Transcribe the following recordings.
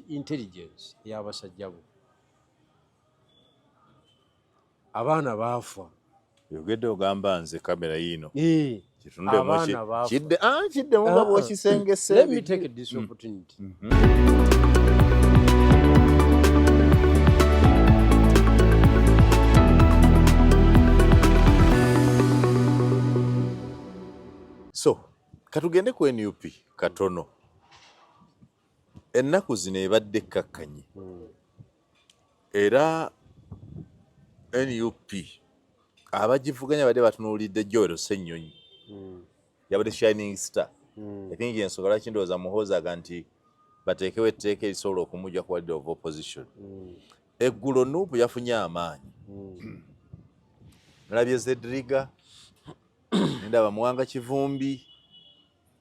intelligence ey'abasajja bo. Abaana baafa. Yogedde ogamba nze kamera yiino. Eh, Kitunde abaana baafa. Kidde ah kidde nga Ah, ah. bw'okisengese. Let me take this opportunity. So, katugende ku NUP katono. Ennaku zino ebadde ekkakkanye. Era NUP abagivuganya badde batunuulidde Joel Ssenyonyi. Yabadde shining star. I think ensonga lwaki ndowooza Muhoozi aga nti bateekewo etteeka erisobola okumugya ku leader of opposition. Eggulo NUP yafunye amaanyi. Nalabye Zedriga, nendaba Muwanga Kivumbi,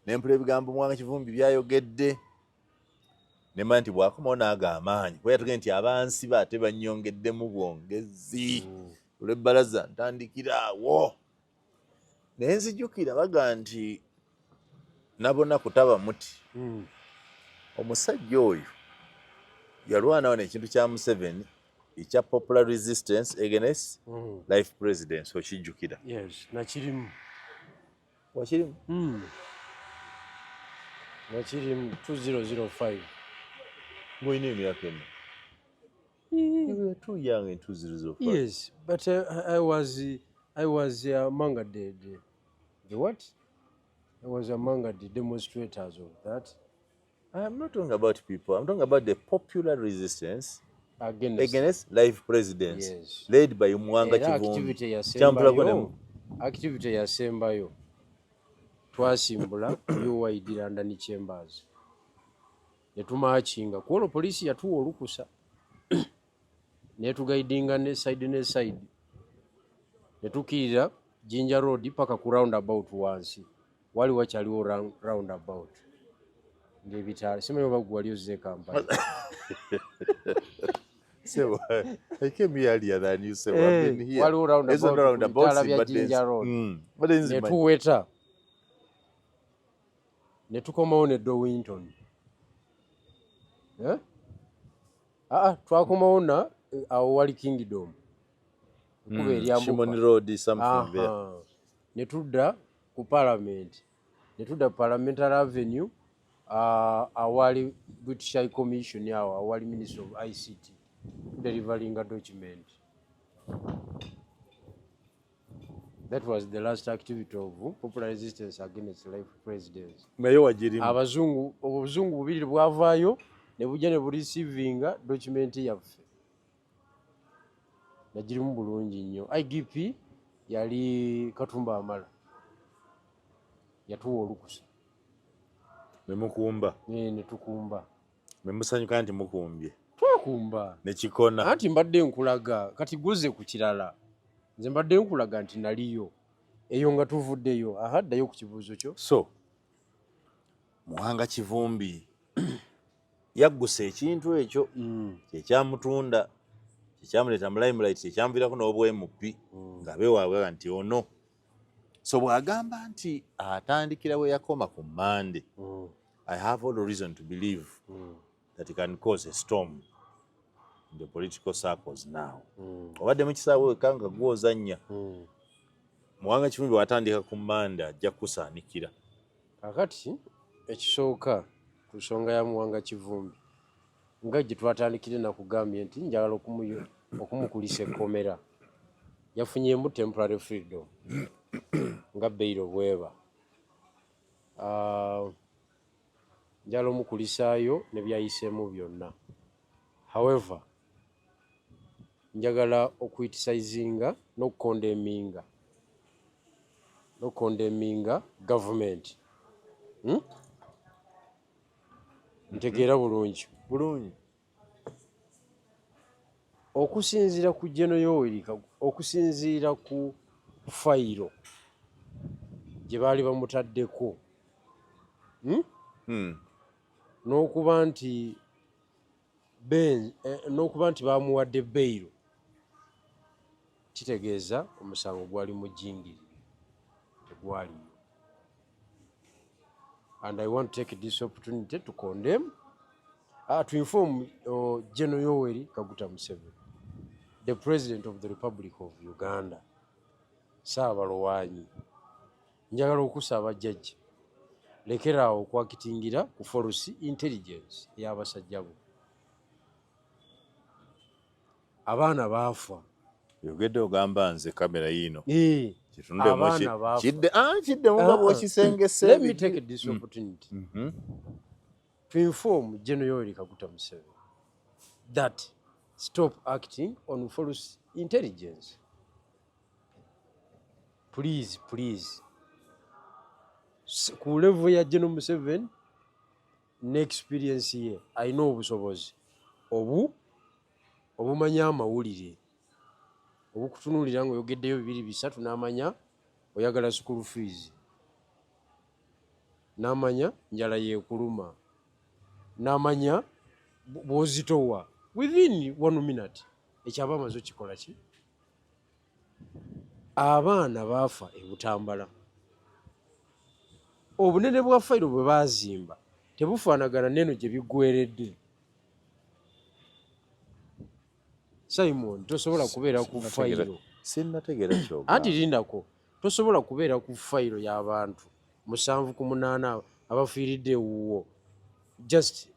nempula ebigambo Muwanga Kivumbi byayogedde, nemanya nti bw'akomawo n'ago amaanyi, kuba yatugambye nti abansiba ate bannyongeddemu bwongezi, olw'ebbalaza ntandikira awo. Naye nzijukira baga nti nabona kutaba muti. Omusajja oyo yalwana wano ekintu kya Museveni ekya popular resistance against life presidency, okijjukira? Yes, nakirimu. Wakirimu? Nakirimu 2005. Ng'olina emyaka ena? You were too young in 2005. Yes, but I was among the what? I was among the demonstrators of that. I am not talking about people. I'm talking about the popular resistance against, against life presidents led by Muwanga Era Kivumbi. activity Kyampulako ne yasembayo, activity yasembayo twasimbula UYD London Chambers ne tumarchinga ku olwo. Poliisi yatuwa olukusa netuguidinga ne side ne side, ne tukkirira Jinja Road paka ku roundabout. Wansi wali wakyaliwo roundabout ng'ebitaala, simanyi oba gwe wali ozze Kampala. Sebo, I came here earlier than you, Sebo. I've been here. Waliwo There's no roundabout ku roundabouts bitaala bya but Jinja Road. But then Ne tuweta ne tukomawo ne Dowinton. Eh? Aa, twakomawo na awo wali Kingdom, ekkubo eryambuka. Shimoni Road, something there. Aha. Ne tudda ku Parliament, ne tudda ku Parliamentary Avenue, awali British High Commission, awo awali Ministry of ICT, tudeliveringa document. That was the last activity of popular resistance against life presidency. Naye wagirimu. Abazungu, obuzungu bubiri bwavaayo ne bujja ne bureceivinga document yaffe. Nagirimu bulungi nnyo. IGP yali Katumba Amala, yatuwa olukusa. Ne mukumba. Ne tukumba. Ne musanyuka nti mukumbye. Twakumba. Ne kikona. Anti mbadde nkulaga kati guze ku kirala, nze mbadde nkulaga nti naliyo eyo nga tuvuddeyo. Aha, ddayo ku kibuuzo kyo. So, Muwanga Kivumbi yaggusa ekintu ekyo kyekyamutunda, kyekyamuleeta mu limelight, kyekyamuviirako n'obwa MP nga bewaabwe nti ono. So bw'agamba nti atandikira we yakoma ku Mmande, I have all the reason to believe that he can cause a storm in the political circles now. Obadde mu kisaawe wekka nga gw'ozannya. Muwanga Kivumbi bw'atandika ku Mmande ajja kukusaanikira. Kakati ekisooka ku nsonga ya Muwanga Kivumbi, nga gye twatandikire, nakugambye nti njagala okumukulisa ekkomera. Yafunyemu temporary freedom nga bail bweba. Ah, njagala omukulisaayo ne byayiseemu byonna. However, njagala okucriticizinga n'okucondemninga gavumenti, Ntegeera bulungi? Bulungi. Okusinziira ku General Yoweri, okusinziira ku fayiro gye baali bamutaddeko, N'okuba nti bamuwadde bail, kitegeeza omusango gwali mujingirire, tegwaliyo. And I want to take this opportunity to condemn To inform General Yoweri Kaguta Museveni, the President of the Republic of Uganda, Ssaabalwanyi, njagala okusaba jjajja, lekeraawo okwakitingira ku false intelligence ey'abasajja bo. Abaana baafa. Yogedde ogamba nze kamera yiino. Kitundemu. Abaana baafa. Kidde, kiddemu nga bw'okisengese. Let me take this opportunity to inform General Yoweri Kaguta Museveni that stop acting on false intelligence. Please, please. Ku level ya General Museveni ne experience ye, alina obusobozi obumanya amawulire, obukutunuulira ng'oyogeddeyo bibiri bisatu n'amanya oyagala school fees, n'amanya njala yeekuluma, n'amanya bw'ozitowa within one minute. Ekyaba amaze okikola ki? Abaana baafa e Butambala. Obunene bwa fayiro bwe baazimba tebufaanagana n'eno gye biggweredde. Simon, tosobola kubeera ku fayiro. Sinnategeera kyogamba. Anti lindako, tosobola kubeera ku fayiro y'abantu musanvu ku munaana abafiiridde ewuwo just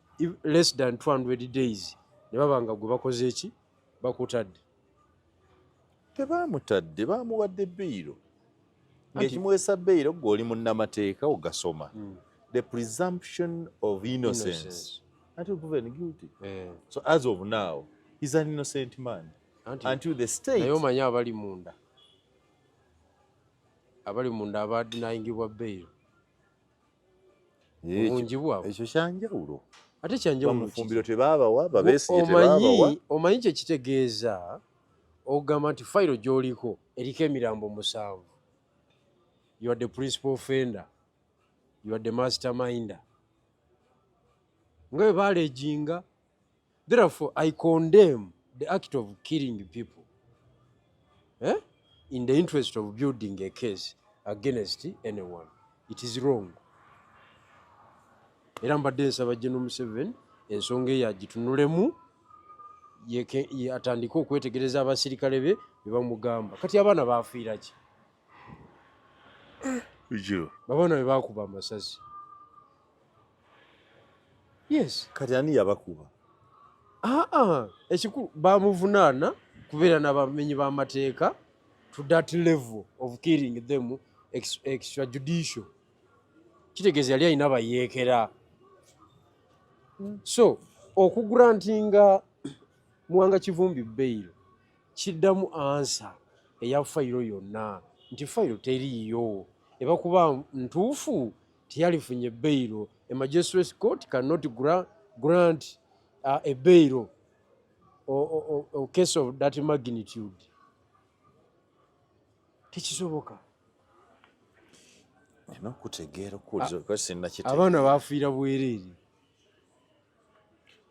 less than 200 days ne baba nga gwe bakoze eki, bakutadde. Tebaamutadde, baamuwadde beyiro. Ng'ekimuweesa beyiro, gwe oli munnamateeka ogasoma, the presumption of innocence Innocence. until proven guilty. So as of now he's an innocent man Anti until the state naye omanyi abali munda abadenyingibwa bail, obungi bwabwe. Ekyo kyanjawulo. Ate kyanjawulo ki? Bamufumbiro tebaabawa, babesigye tebaabawa. Omanyi kyekitegeeza okugamba nti fayiro gy'oliko eriko emirambo musanvu? You are the principal offender, you are the masterminder, nga bwe baleginga. Therefore I condemn the act of killing people, eh, in the interest of building a case against anyone. It is wrong. Era mbadde nsaba General Museveni ensonga eyo agitunulemu, atandike okwetegereza abasirikale be bye bamugamba. Kati abaana bafiira ki? Babaana be bakuba amasasi, yes. Kati ani yabakuba? Aa, ekikulu bamuvunaana kubeera n'abamenyi b'amateeka to that level of killing them extrajudicial. Kitegeeza yali alina bayeekera. So okugrantinga Muwanga Kivumbi bail kiddamu answer eya fayiro yonna nti fayiro teriiyo. Eba kuba ntuufu, teyalifunye bail. A magistrate court cannot grant a bail or case of that magnitude. Tekisoboka. Nina okutegeera okuwuliza kuba sinnakitegeera. Abaana bafiira bwereere.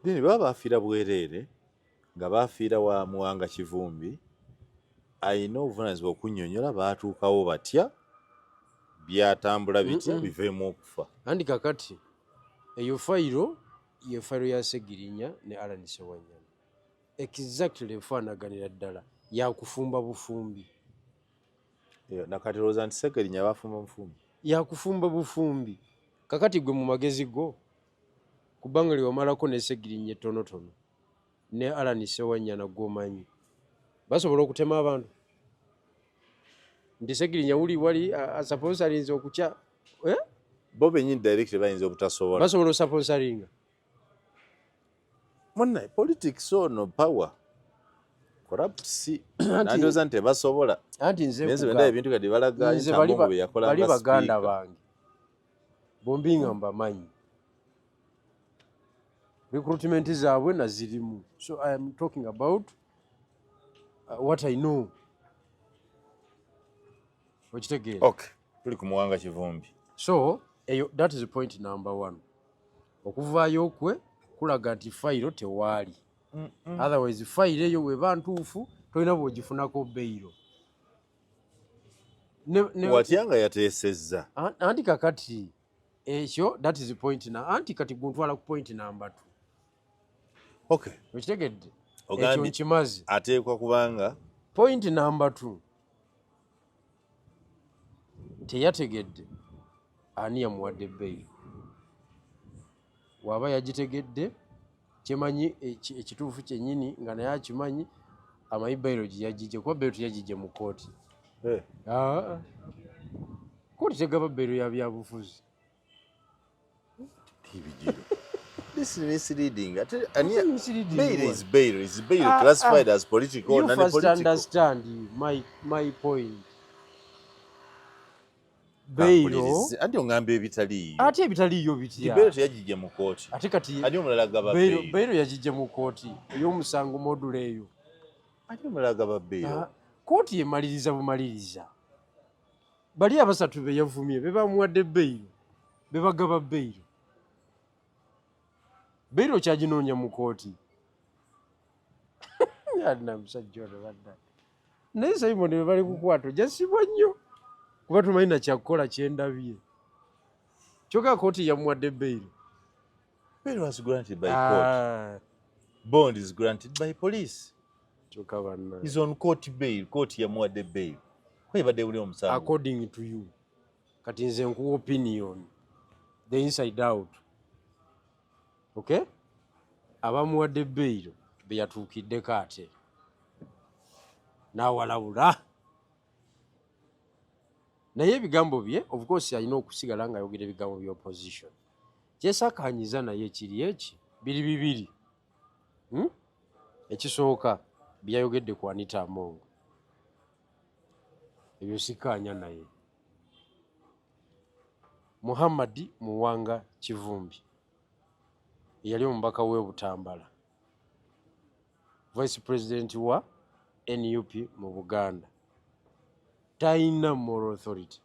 Then baba bafiira bwereere nga bafiira wa Muwanga Kivumbi ayina obuvunanyizibwa okunnyonnyola baatuukawo batya, byatambula bitya, biveemu okufa. Andi kakati eyo fayiro ye fayiro ya Segirinya ne Alan Sewanyana, exactly, efaanaganira ddala, yakufumba bufumbi. Eyo, nakati olowooza nti Segirinya bafumba mufumbi? Yakufumba bufumbi. Kakati gwe mu magezi go, kubanga lyewamalako ne Segirinya ettonotono ne Alan Sewanyana, gwomanyi basobola okutema abantu nti Segirinya wuli wali asponsorinze okukya, eh? Bo benyini direct bayinza obutasobola. Basobola osponsoringa. Munnaye, politics ono, power corrupts. Nandowooza nti tebasobola. Anti nze Naye nze bwe ndaba ebintu kati balaga nze bali Tambongo bye yakola bali nga baganda speaker. bange bombi nga mbamanyi, recruitment zaabwe nazirimu, so I am talking about what I know. Okitegeera? Okay, tuli ku Muwanga Kivumbi. So eyo, that is point number one. Okuvaayo kwe kulaga nti fayiro tewaali. Otherwise fayiro eyo bweba ntuufu, tolina bw'ogifunako bail. Watya nga yateesezza? Anti kakati ekyo, that is point na anti kati guntwala ku point number two. Okay. Okitegedde? Ekyo Ogambye nkimaze. Ateekwa kubanga Point number 2, teyategedde ani yamuwadde bail. Waba yagitegedde, kyemanyi ekituufu kyennyini nga naye akimanyi, amanyi bail gye yagijje, kuba bail teyagijje mu kooti. Ah, kooti tegaba bail ya byabufuzi. Tibigiro. This is misleading. Ate ani Misleading bail what? Is bail. Is bail Ah, classified ah. as political or You first non-political? understand my point. Bail Kampulirize. Anti ongamba ebitaliiyo. Ate ebitaliiyo bitya? Bail teyagijje mu kooti. Ate kati Ani omulala gaba bail? Bail yagijje mu kooti ey'omusango modula eyo. Ani omulala gaba bail? Ah, kooti emaliriza bumaliriza. Bali abasatu be yavumye be bamuwadde bail, be bagaba bail. Bail okyaginoonya mu kooti. Alina musajja ono badda. Naye Simon, bwe bali kukwata ojasibwa nnyo kuba tumanyi nakyakukola kyendabye. Kyokka kooti yamuwadde bail. Bail was granted by court. Ah, Bond is granted by police. Kyokka banna. Is on court bail. Court yamuwadde bail. Kwebadde buli omusango. According to you, kati nze nkuwa opinion, the inside out, okay? Abamuwadde bail be yatuukiddeko ate n'awalabula, naye ebigambo bye, of course, alina okusigala ng'ayogera ebigambo bya opposition. Kyesakanyiza naye kiri eki biri bibiri, Ekisooka, byayogedde ku Anita Among, ebyo sikkaanya naye. Muhammad Muwanga Kivumbi, eyali omubaka w'e Butambala, vice president wa NUP mu Buganda, talina moral authority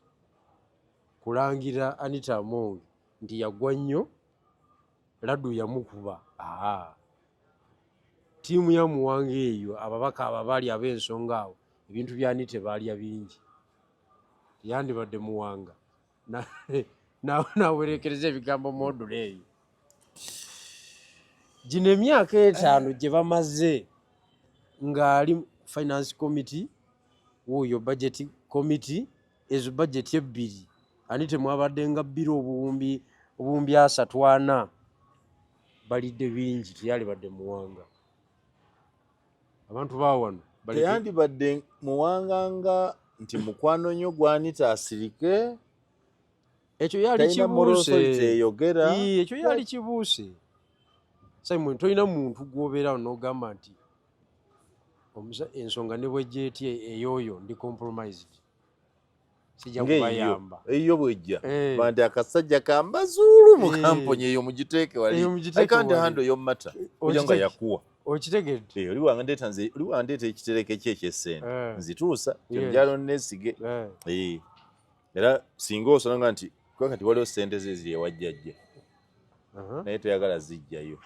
kulangira Anita Among nti yagwa nnyo laddu yamukuba. Aa, ttiimu ya Muwanga eyo, ababaka abo abaali ab'ensonga awo, ebintu bya Anita baalya bingi. Teyandibadde Muwanga nawerekereza ebigambo modula eyo. Gino emyaka 5 gye bamaze ng'ali finance committee, wuuyo budget committee, ezo budget ebbiri ani temwabadde nga bbiri obuwumbi 34, balidde bingi. Teyalibadde Muwanga. Abantu ba wano Teyandibadde Muwanga nga nti mukwano nnyo gwanita asirike. Ekyo yali Talina moral kibuuse. authority eyogera. Ii, ekyo yali kibuuse. Simon, tolina muntu gwobeerawo n'ogamba nti ensonga ne bwejja etya ey'oyo ndi compromised, sijja Ng'eyo kubayamba. Eyo bwejja Eh. ba nti akasajja kambazuulu mu Eh. kamponye eyo mugiteeke wali. Eyo mugiteeke I can't wali. handle your matter ojja nga yakuwa. Okitegedde? Eh, oli wandeeta nze, oli wandeeta ekitereke kye ekyessente Eh. nzituusa kyemugyalo neesige. Eh. Eh, era singa osanga nti kuba kati waliwo sente ze eziri ewajjajja naye toyagala zijjayo.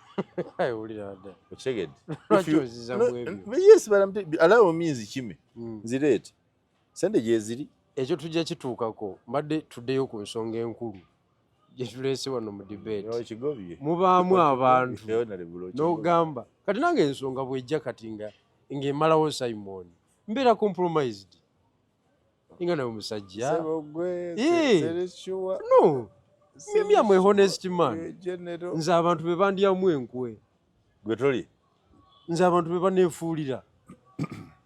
Ayi, wulira dda. Okitegedde? Lwaki If you- oziza No, mu ebyo? yes, but allow me nzikime nzireete sente gyeziri. Ekyo tujja kituukako. Mbadde tuddeyo ku nsonga enkulu gye tuleese wano mu debate. Okigobye. Mubaamu abantu Honorable, okigobye. n'ogamba kati nange ensonga bwejja kati nga ng'emalawo Simon, mbeera compromised nga nawe musajja. Ssebo gwe, Eh. Seresure, No, me am a honest man. General. Nze abantu be bandyamu enkwe. Gwe toli Nze abantu be baneefuulira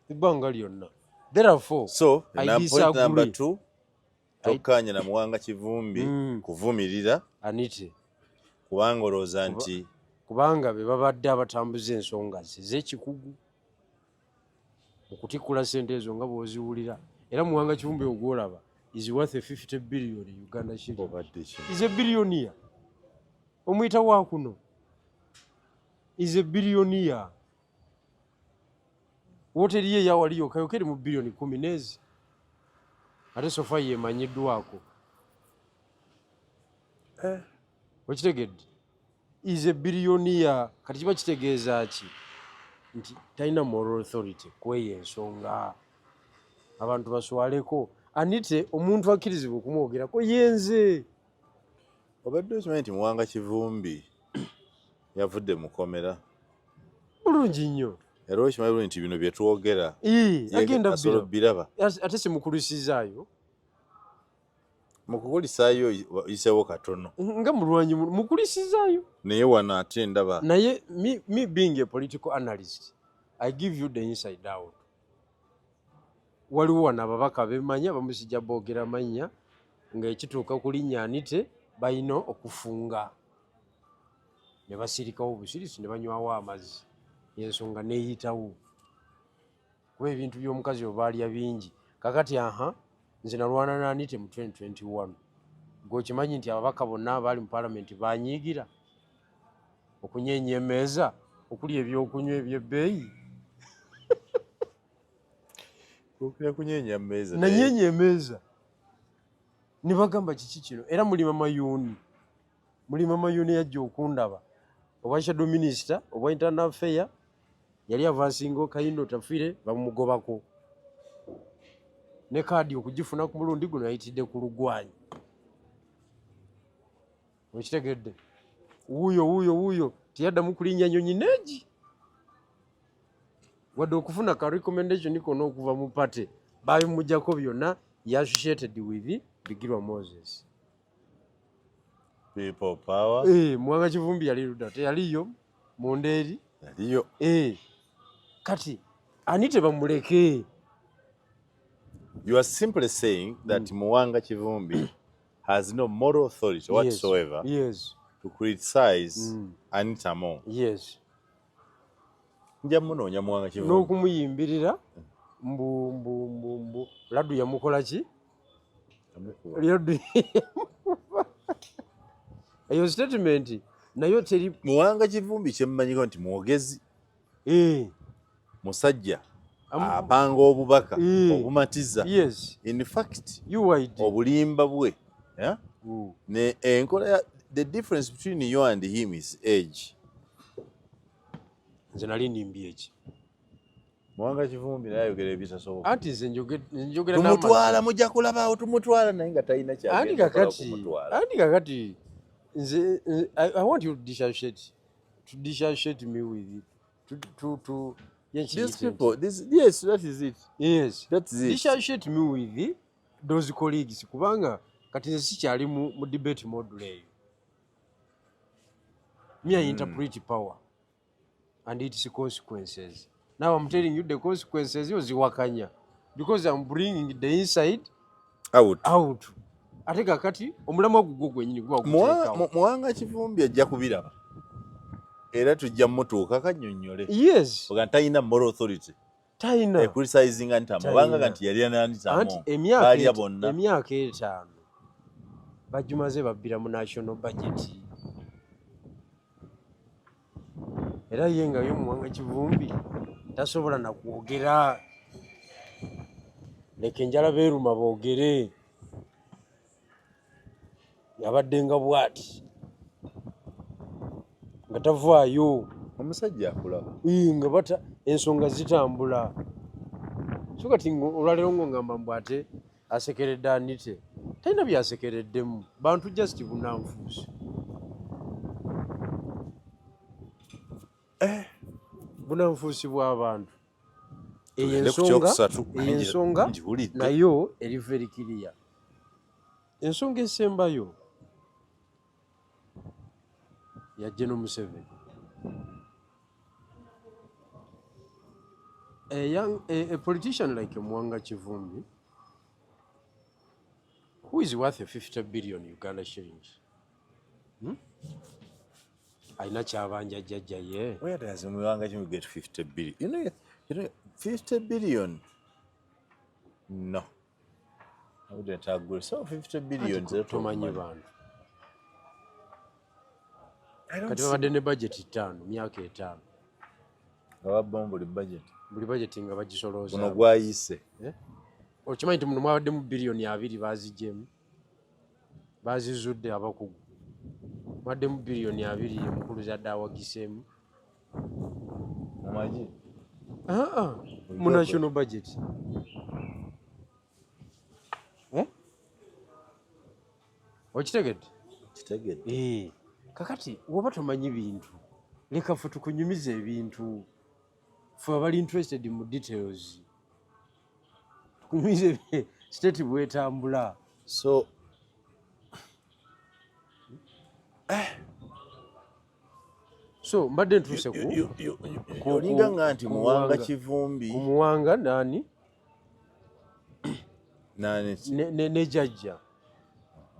ebbanga lyonna. Therefore, so I na point number disagree. 2, tokkaanya na Muwanga Kivumbi kuvumirira Anita kubanga olowooza nti kubanga be babadde abatambuza ensonga ze ez'ekikugu mu kutikkula ssente ezo nga bw'oziwulira. Era Muwanga Kivumbi ogwolaba is worth 50 billion Uganda shilling. Obadde ki? Is a billionaire. Omuyita wakuno is a billionaire. Woteri ye eyawali yokka yokka eri mu biliyoni 10 n'ezi, ate so far yemanyiddwako. Okitegedde? Is a billionaire. Kati kiba kitegeeza ki? Nti talina moral authority kweyo ensonga. Abantu baswaleko. Anite omuntu akkirizibwa okumwogerako yenze. Obadde okimanyi nti Muwanga Kivumbi yavudde mukomera? Bulungi nnyo. Era okimanyi bulungi nti bino bye twogera agenda asobola biraba. Biraba. Ate simukulisizaayo. Mu kukulisaayo oyiseewo katono. Nga mulwanyi mukulisizaayo. Naye wano ate ndaba. Naye me being a political analyst, I give you the inside out. Waliwo wano ababaka bemanya bamusijja boogera mannya, ng'ekituuka ku linnya Anite balina okufunga ne basirikawo obusirisi ne banywawo amazzi, ensonga neeyitawo, kuba ebintu by'omukazi obaalya bingi. Kakati aha nze nalwana n'Anite mu 2021. Gwe okimanyi nti ababaka bonna abaali mu paalamenti banyiigira okunyeenya emmeeza, okulya ebyokunywa ebyebbeeyi. Okira kunyeenya mmeeza. Nanyeenya emmeeza ne bagamba kiki kino. Era mulima mayuuni, mulima mayuuni yajja okundaba, obwa shadow minister obwa internal affair yali avansinga Kahinda Otafiire, bamugobako ne kaadi okugifuna ku mulundi guno yayitidde ku lugwanyi. Okitegedde? Wuuyo wuuyo wuuyo teyaddamu kulinnya nyonyi neegi wadde okufuna ka recommendation konna okuva mu party. Babimugjako byonna, ye associated with Bigirwa Moses. People Power. Eh, Muwanga Kivumbi yali ludda? Teyaliyo munda eri? Yaliyo. Eh, kati ani tebamuleke. You are simply saying that Muwanga Kivumbi has no moral authority whatsoever to criticize Anita Among. Yes. Nja munoonya Muwanga Kivumbi. N'okumuyimbirira mbu mbu mbu mbu laddu yamukola ki, laddu eyo statement nayo teri. Muwanga Kivumbi kyemmanyiko nti mwogezi, musajja apanga obubaka obumatiza. In fact, UYD. Obulimba bwe, yeah? Ne enkola ya the difference between you and him is age. Nze nali nimbye eki? Muwanga Kivumbi naye ayogera ebitasoboka. Anti nze njogera Tumutwala, mujja kulabaawo tumutwala, naye nga talina anti kyagenda kukola kakati kumutwala. Anti kakati nze I want you to disassociate me with it to These people, this, yes, that is it. Yes. That is it. Disassociate me with those colleagues, kubanga kati nze sikyali mu debate module eyo. Me, I interpret power and its consequences. Now I'm telling you the consequences oziwakanya because I'm bringing the inside out. Out. Ate kakati omulamwa gugwo gwenyini guba guteekawo. Muwanga Kivumbi ajja kubiraba era tujja mutuuka kannyonnyole. Oga talina moral authority Talina. Ecriticizinga Anita Talina. obanga nti yalya n'Anita. Anti emyaka Baalya bonna. Emyaka 5 bagimaze babbira mu national budget. Era ye nga ye Muwanga Kivumbi tasobola nakwogera, leka enjala beeruma boogere. Yabadde nga bw'ati nga tavaayo. Omusajja akulaba. Ii, nga bata ensonga zitambula. So kati olwaleero ng'ongamba mbu ate asekeredde Anite, talina byasekereddemu bantu, just bunanfuusi. Eh. Bunanfuusi bw'abantu. Eyo Tugende ku ensonga kyokusatu. Eyo ensonga Ngiwulidde. nayo eri very clear. Ensonga esembayo ya General Museveni. A politician like Muwanga Kivumbi, who is worth a 50 billion Uganda shillings, Alina kyabanja jjajja ye. Where does Muwanga Kivumbi get 50 billion? You know, 50 billion? No. I wouldn't agree. So 50 billion. Anti tomanyi bantu. Kati babadde ne budget 5, myaka 5. Nga babbamu buli budget. Buli budget nga bagisolooza. Guno gwayise. Eh? Okimanyi nti muno mwabaddemu biliyoni 20 bazigyemu, bazizudde abakugu. Mwabaddemu biliyoni 20 omukulu zadde awagiseemu. Mumagi? Aa, mu national budget. Eh? Okitegedde? Kitegedde. Eh, kakati woba tomanyi bintu, leka ffe tukunyumiza ebintu. Ffe abali interested mu details, tukunyumize state bwetambula. So So mbadde ntuuse ku olinga nga nti Muwanga Kivumbi, ku Muwanga nani? Nani? Ne jajja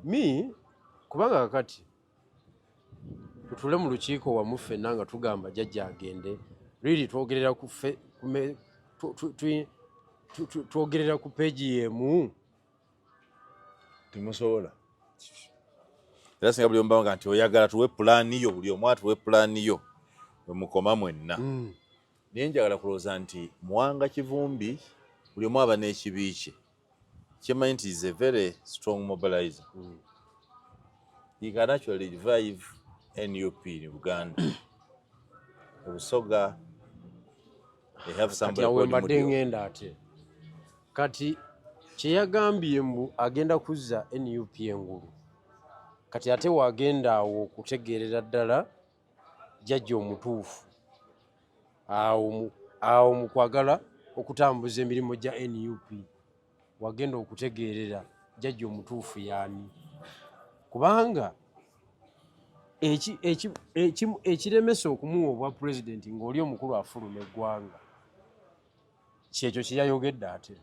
mi, kubanga kakati tutule mu lukiiko wamu ffenna nga tugamba jajja agende. Really twogerera ku ffe twogerera ku page y'emu. Temusobola. Era singa buli omu banga nti oyagala tuwe pulaani yo, buli omu atuwe pulaani yo, wemukoma mwenna. Naye njagala kulowooza nti Muwanga Kivumbi, buli omu aba n'ekibi kye. Kyemanyi nti is a very strong mobilizer. He can actually revive NUP in Uganda. Obusoga, they have Kati somebody awo called mbadde Mudio. ngenda ate kati kyeyagambye mbu agenda kuzza NUP engulu. Kati ate wagenda awo okutegeerera ddala jjajja omutuufu awo mu kwagala okutambuza emirimu gya NUP, wagenda okutegeerera jjajja omutuufu yaani, kubanga ekiremesa okumuwa obwa pulezidenti ng'oli omukulu afuluma eggwanga kyekyo kyeyayogedde ate.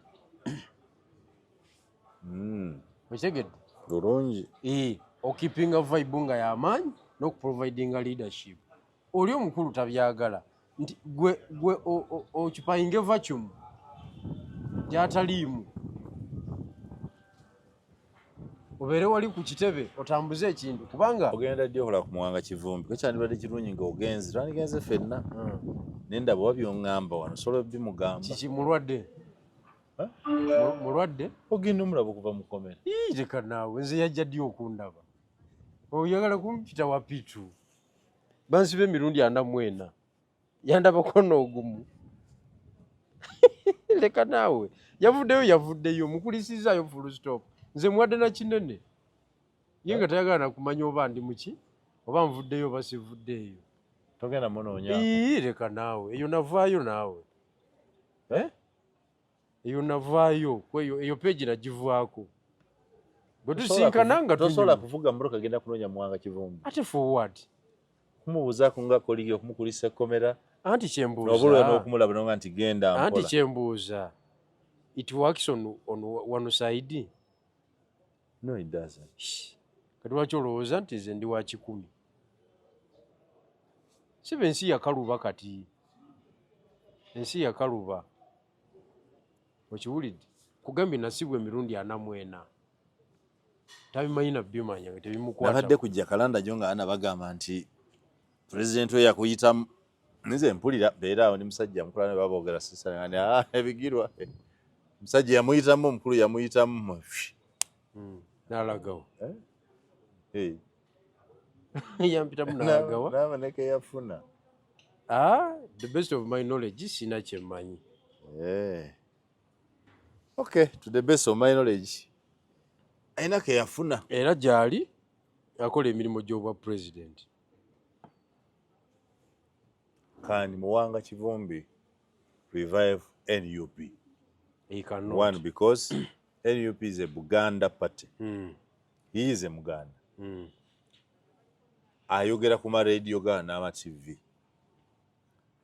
Okitegedde? Bulungi. Okeepinga vibe nga y'amaanyi n'okuprovidinga leadership. Oli omukulu tabyagala nti gwe occupyinge vacuum gy'ataliimu, obeere wali ku kitebe otambuze ekintu, kubanga Ogenda ddi okola ku Muwanga Kivumbi? Ko kyandibadde kirungi ng'ogenze, twandigenze ffenna. Naye ndaba oba by'oŋŋamba wano osobola bimugamba. Kiki, mulwadde? Huh? Mulwadde? Ogenda omulaba okuva mu kkomera. Ii, leka naawe, nze yajja ddi okundaba? Oyagala kumpita wa pitu? Bansiba emirundi 44, yandabako n'ogumu. Leka naawe, yavuddeyo, yavuddeyo, mukulisizaayo, full stop. Nze muwadde na kinene, ye nga tayagala nakumanya oba ndi muki, oba nvuddeyo oba sivuddeeyo. Togenda munoonya? Ii, leka naawe, eyo navaayo naawe. Eh? Eyo navaayo kweyo, eyo page nagivaako. Bwe tusinkana nga Tosobola tunyumya. kuvuga mmotoka genda kunoonya Muwanga Kivumbi? Ate forward. Kumubuuzaako nga colleague, okumukulisa ekkomera. Anti N'oba kyembuuza n'okumulaba nonga nti genda anti mpola. kyembuuza, it works on one side. No, it doesn't. Kati lwaki olowooza nti nze ndi wa 100? Siba ensi yakaluba, kati ensi yakaluba, okiwulidde? Kugambye nasibwa emirundi 44, tabimanyi nabimanya nga tebimukwata. Nabadde ku Jakalanda jo nga ana bagamba nti pulezidenti we yakuyitamu. Nze mpulira beera awo, ndi musajja mukulu, ne baboogera sisani ebigirwa, musajja yamuyitamu, omukulu yamuyitamu. N'alagawo? Eh. Yampitamu n'alagawa? N'aboneka eyafuna. Ah, the best of my knowledge, sina kyemmanyi. Eh. Okay, to the best of my knowledge alina ke yafuna. Era gyali akola emirimu gy'obwa president. Can Muwanga Kivumbi revive NUP? He cannot. One, because NUP is a Buganda party. He is a Muganda. Ayogera ku marediyo ga n'ama TV.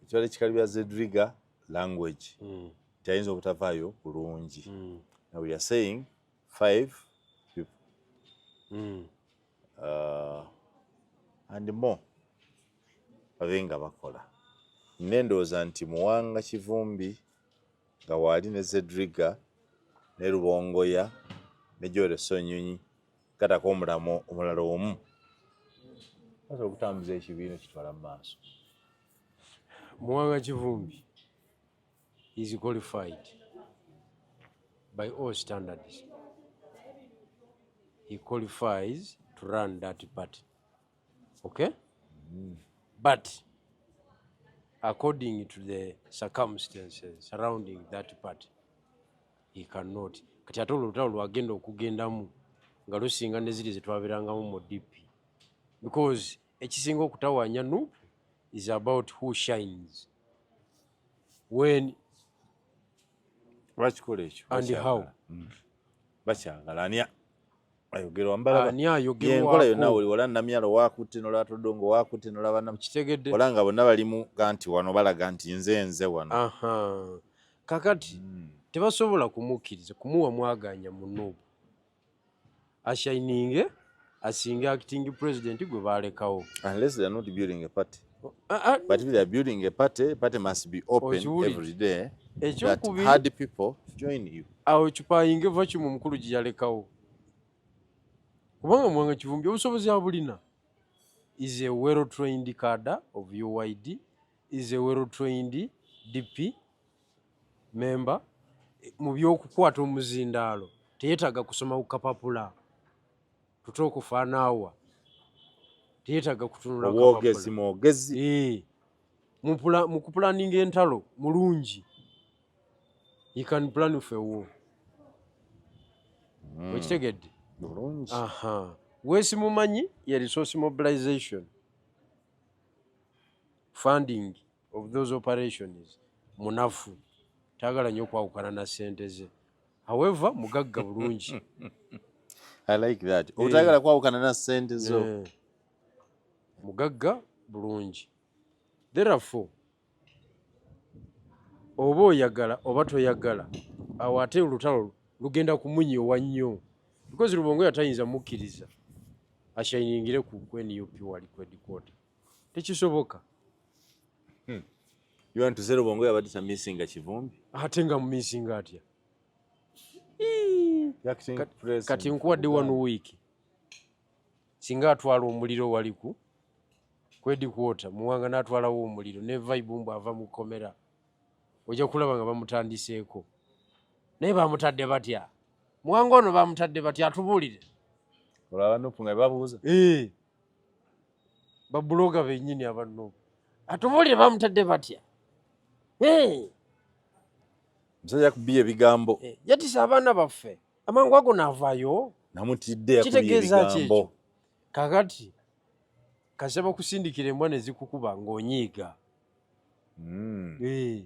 Ekirala, ekikali bya Zedriga language nti ayinza obutavaayo bulungi. Now we are saying five people and more babe nga bakola. Nina endowooza nti Muwanga Kivumbi nga waali ne Zedriga ne Rubongoya ne Joel Ssenyonyi, gatako omulamu omulala omu, basobola okutambuza ekibiina kitwala mu maaso. Muwanga Kivumbi is qualified by all standards. He qualifies to run that party. Okay? But according to the circumstances surrounding that party, he cannot. Kati ate olwo olutalo lwagenda okugendamu nga lusinga ne ziri ze twabeerangamu mu DP. Because ekisinga okutawaanya NUP is about who shines. When Bakikola ekyo. And how? Bakyagala ani ayogerwa mbalaba. Ani ayogerwako? Yenkola yonna oli wala Namyalo wakutte, nolaba Todongo wakutte, nolaba Kitegedde. Ola nga bonna balimu ga nti wano balaga nti nze wano. Aha. Kakati tebasobola kumukkiriza kumuwa mwaganya mu NUP ashininge asinge acting president gwe balekawo. Unless they are not building a party. Ah, ah, But if they are building a party, party must be open Okiwulidde. every day that Ekyokubiri, hard people join you. Awo kipayinga vacuum omukulu gye yalekawo, kubanga Muwanga Kivumbi obusobozi abulina, is a well trained cadre of UYD, is a well trained DP member. Mu byokukwata omuzindaalo teyeetaaga kusoma ku kapapula tutokufaanaawa, teyeetaaga kutunula Obwogezi kapapula. Mwogezi. Eh, mu kupulaninga entalo mulungi. He can plan for a war. Okitegedde? Bulungi. Aha, wesimumanyi ye resource mobilization, funding of those operations munafu, tagala nnyo okwawukana na ssente ze. However, mugagga bulungi. I like that. Otayagala kwawukana na ssente zo. Eh, mugagga bulungi. Therefore, oba oyagala oba toyagala, awo ate olutalo lugenda kumunyiwa nnyo, because Rubongoya tayinza mukkiriza ashiningire ku NUP wali ku headquarter, tekisoboka. You want to say Rubongoya abadde tamissinga Kivumbi? Ate nga mumissinga atya? Acting president Kati nkuwadde for one week, singa atwala omuliro wali ku headquarter, Muwanga n'atwalawo omuliro ne vibe mbu ava mu kkomera, ojja kulaba nga bamutandiseeko. Naye bamutadde batya Muwanga ono? Bamutadde batya? Atubuulire. Olaba NUP nga babuuza. Eh. Babuloga bennyini aba NUP, atubuulire bamutadde batya. Eh, Musajja yakubye ebigambo. Eh, yatisa abaana baffe, amangu ago naavaayo. Namutidde, yakubye Kitegeeza ki ebigambo. ekyo? Kakati kasaba kusindikira embwa ne zikukuba ng'onyiiga. Eh,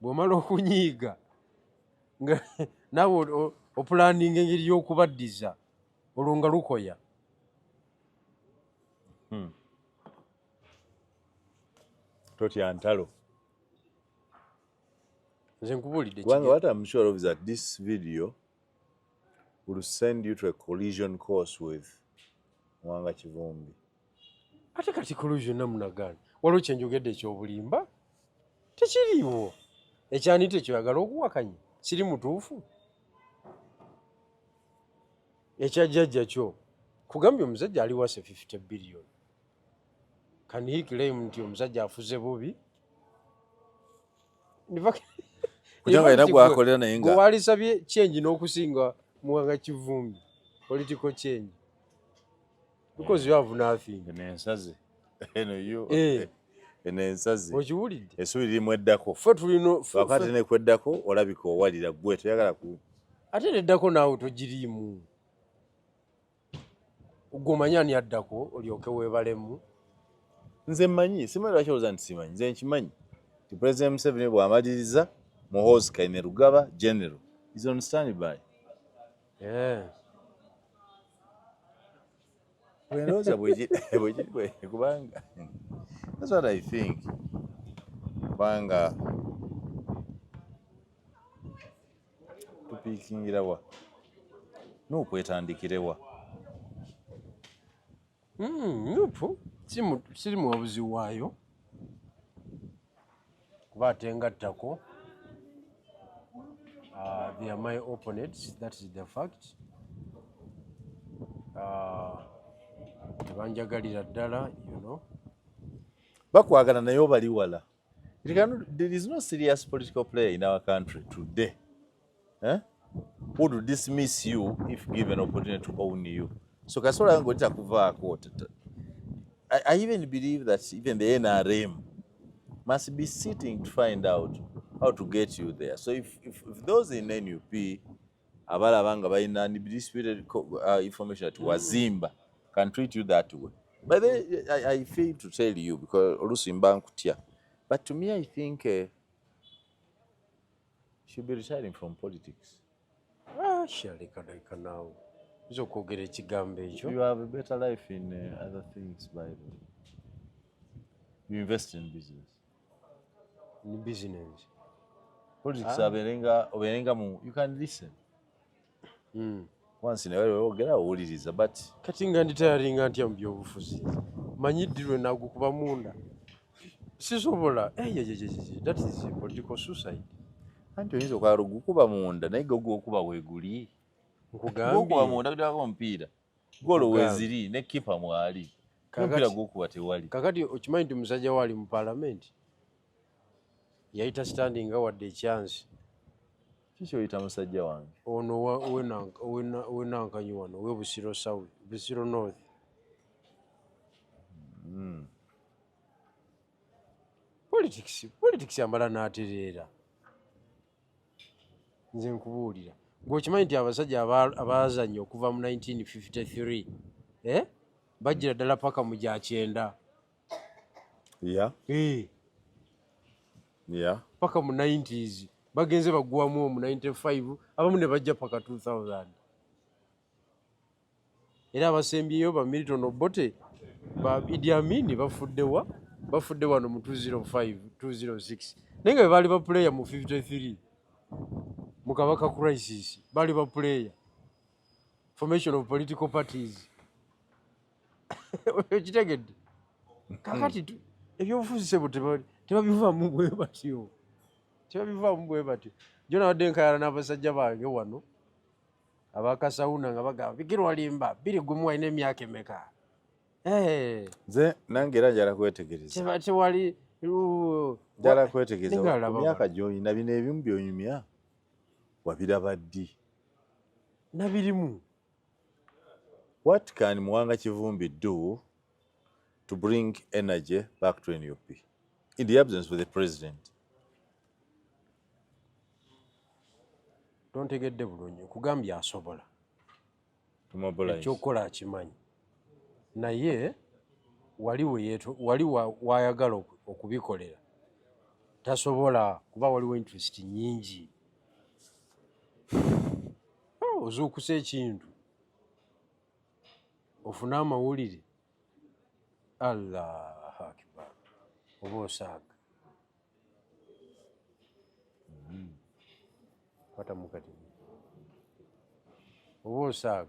bw'omala okunyiiga nga naawe opulaninga engeri y'okubaddiza, olwo nga lukoya. Totya ntalo. Nze nkubuulidde. Kubanga what I'm sure of is that this video will send you to a collision course with Mwanga Kivumbi. Ate kati collision namunagaana, waliwo kyenjogedde ekyobulimba? Tekiriiwo. Ekyani tekyoyagala okuwakanya siri mutuufu? Ekya jjajja kyo kugambye omusajja ali wase 50 billion, can he claim nti omusajja afuze bubi? Kugira nga alina gwakolera naye nga Gwe walisabye change n'okusinga Muwanga Kivumbi, political change, because you have nothing. Eno ensazi eno yo. Eh. Eno ensazi. Okiwulidde? Essubi lirimu eddako. Ffe tulina Wakati nekweddako olabika owalira gwe toyagala ku Ate neddako naawe togiriimu. Gwe omanyi ani addako olyoke weebalemu? Nze mmanyi, simanyi lwaki olowooza nti simanyi. Nze nkimanyi nti President Museveni bw'amaliriza Muhoozi Kainerugaba, general, is on standby. Eh. Bwendowooza bwekiri kubanga that's what I think, kubanga tupiikingira wa n'okwetandikirewa. NUP siri muwabuzi waayo, kuba ate ngattako they are my opponents, that is the fact. Tebanjagalira ddala. Bakwagala naye obali wala. It cannot, there is no serious political player in our country today, eh, who would dismiss you if given opportunity to own you. So kasobola nga olitakuvaako. I even believe that even the NRM must be sitting to find out how to get you there. So if those in NUP abalaba nga balina disputed information that wazimba can treat you that way. But then I fail to tell you because oluusi mba nkutya. But to me I think Should be retiring from politics. Ah, shaleka leka naawe, oyinza okwogera ekigambo ekyo. You have a better life in other things. By the way, you invest in business. Ni business. Politics, aberenga oberenga mu, you can listen once in a while, ogera owuliriza, but Kati nga nditayaringa ntya mu byobufuzi? Manyi ddi lwe nagukuba munda? Sisobola. Eh, that is a political suicide. Anti oyinza okwagala ogukuba munda, naye ge ogwokuba weeguli. Nkugambye. Gwokuba munda gutako omupiira, golo weeziri ne kipa mwali, omupiira gwokuba tewali. Kakati okimanyi nti musajja we ali mu paalamenti yayita standing wadde ekyansi. Kiki oyita musajja wange? Ono owenankanyi wano owe Busiro South, Busiro North. Politics amala n'atereera. Nze nkubuulira, gweokimanyi nti abasajja abaazanya okuva mu 1953, eh? Bajjira ddala paka mu gya 90. Eh, paka mu 90s bagenze bagwamu mu 95, abamu ne bajja paka 2000, era abasembyeyo ba Milton Obote, ba Idi Amin bafuddewa? Bafudde wano mu 205, 206, naye nga bwe baali ba player mu 53 mu Kabaka crisis, baali ba player, formation of political parties. Okitegedde? Kakati ebyobufuzi sebo tebabivaamu bwe batyo, tebabivaamu bwe batyo. Jo nabadde nkayala n'abasajja bange wano abakasawuna nga bagamba Bigirwa limba 21, alina emyaka emeka? Eh, Nze nange era njala kwetegereza. Tewali Njala kwetegereza. Ninga ku laba. Myaka gy'olina, bino ebimu by'onyumya wabiraba ddi? Nabirimu. What can Muwanga Kivumbi do to bring energy back to NUP in the absence of the president? Tontegedde bulungi. Nkugambye asobola. To mobilize. Ekyokukola akimanyi, naye wali wali wayagala okubikolera tasobola, kuba waliwo interest nyingi. Oh, ozuukusa ekintu ofune amawulire, Allahu akbar, oba osaaga. Kwata mukati, oba osaaga.